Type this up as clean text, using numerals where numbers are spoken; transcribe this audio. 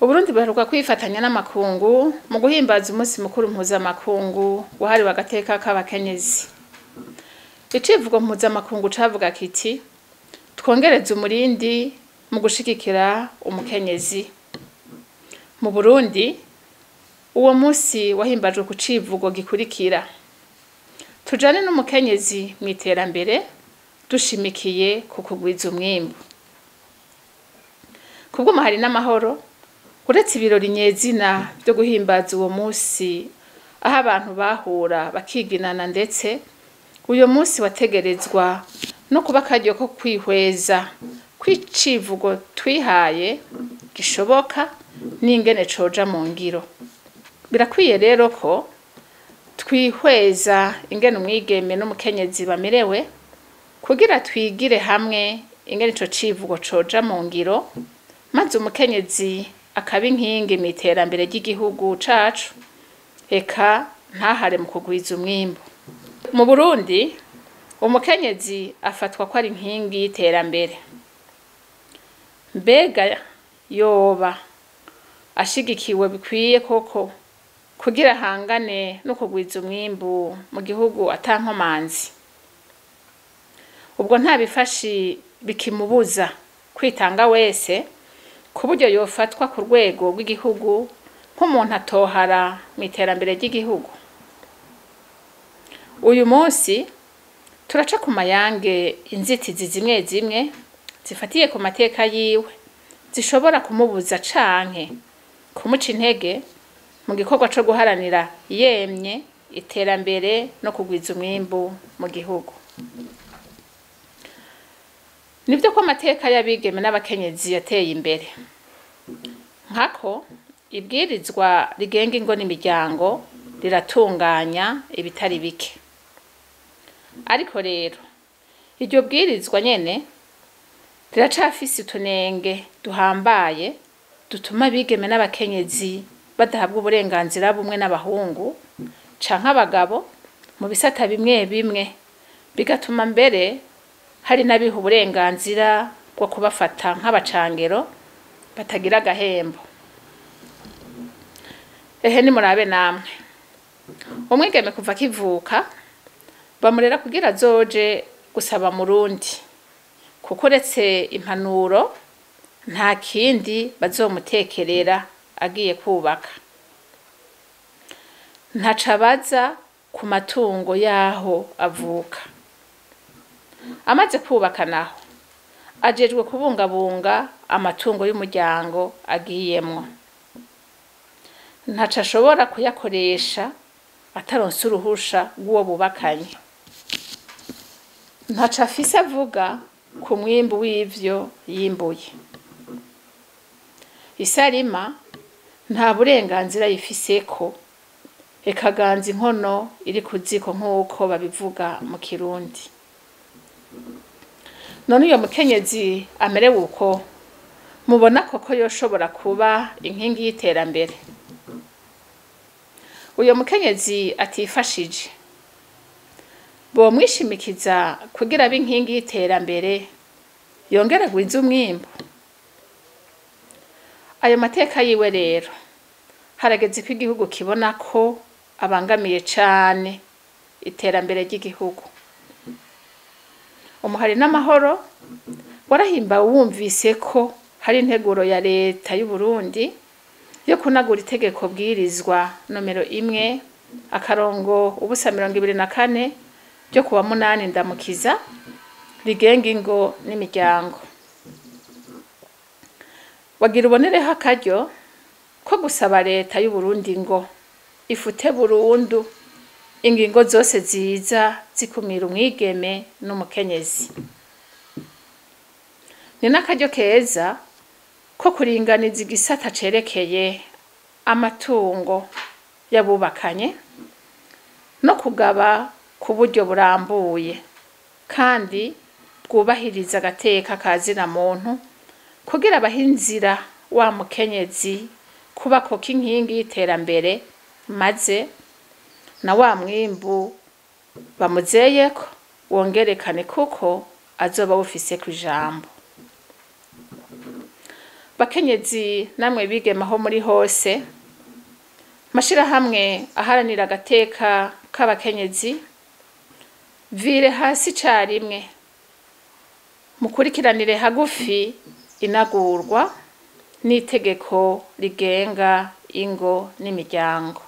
Uburundi buheruka kwifatanya n'amakungu mu guhimbaza umunsi mukuru mpuzamakungu wahariwe agateka k'abakenyezi. Icivugo mpuzamakungu cavuga kiti: twongereze umurindi mu gushigikira umukenyezi. Mu Burundi uwo munsi wahimbajwe ku civugo gikurikira: tujane n'umukenyezi mw'iterambere dushimikiye ku kugwiza umwimbu. Kubw'umuhari n'amahoro, uretse ibirori nyezina vyo guhimbaza uwo munsi aho abantu bahura bakiginana, ndetse uyo munsi wategerezwa no kuba akaryo ko kwihweza kw'icivugo twihaye gishoboka n'ingene coja mu ngiro. Birakwiye rero ko twihweza ingene umwigeme n'umukenyezi bamerewe kugira twigire hamwe ingene ico civugo coja mu ngiro, maze umukenyezi akaba inkingi mw'iterambere ry'igihugu cacu, eka ntahare mu kugwiza umwimbu. Mu Burundi umukenyezi afatwa ko ari inkingi y'iterambere. Mbega yoba ashigikiwe bikwiye koko kugira ahangane no kugwiza umwimbu mu gihugu ata nkomanzi? Ubwo nta bifashi bikimubuza kwitanga wese ku buryo yofatwa ku rwego rw'igihugu nk'umuntu atohara mw'iterambere ry'igihugu. Uyu munsi turaca ku mayange inzitizi zimwe zimwe zifatiye ku mateka yiwe zishobora kumubuza canke kumuca intege mu gikorwa co guharanira yemye iterambere no kugwiza umwimbu mu gihugu. Nivyo ko amateka y'abigeme n'abakenyezi yateye imbere, nkako ibwirizwa rigenga ingo n'imiryango riratunganya ibitari bike. Ariko rero iryo bwirizwa nyene riracafise utunenge duhambaye dutuma abigeme n'abakenyezi badahabwa uburenganzira bumwe n'abahungu canke abagabo mu bisata bimwe bimwe, bigatuma mbere hari n'abiha uburenganzira bwo kubafata nk'abacangero batagira agahembo. Ehe nimurabe namwe, umwigeme kuva akivuka bamurera kugira azoje gusaba murundi, kuko uretse impanuro nta kindi bazomutekerera agiye kubaka. Ntaco abaza ku matungo yaho avuka. Amaze kubaka naho ajejwe kubungabunga amatungo y'umuryango agiyemwo. Ntaco ashobora kuyakoresha ataronse uruhusha rw'uwo bubakanye. Ntaco afise avuga ku mwimbu w'ivyo yimbuye. Isarima nta burenganzira yifiseko, eka aganza inkono iri ku ziko nk'uko babivuga mu Kirundi. None uyo mukenyezi amerewe uko, mubona koko yoshobora kuba inkingi y'iterambere? Uyo mukenyezi atifashije bomwishimikiza kugira abe inkingi y'iterambere yongere agwize umwimbu? Ayo mateka yiwe rero harageze ko igihugu kibona ko abangamiye cane iterambere ry'igihugu. Umuhari n'amahoro warahimbawe wumvise ko hari integuro ya leta y'u Burundi yo kunagura itegeko bwirizwa nomero 1 akarongo ubusa 24 ryo kuwa 8 Ndamukiza rigenga ingo n'imiryango. Wagira ubonereho akaryo ko gusaba leta y'u Burundi ngo ifute burundu ingingo zose ziza zikumira umwigeme n'umukenyezi. Ni n'akaryo keza ko kuringaniza igisata cerekeye amatungo y'abubakanye no kugaba ku buryo burambuye kandi bwubahiriza agateka ka zina muntu, kugira abahe inzira wa mukenyezi kuba koko inkingi y'iterambere, maze na wa mwimbu bamuzeyeko wongerekane kuko azoba awufiseko ijambo. Bakenyezi namwe bigeme aho muri hose, mashirahamwe aharanira agateka k'abakenyezi, vire hasi icarimwe, mukurikiranire hagufi inagurwa n'itegeko rigenga ingo n'imiryango.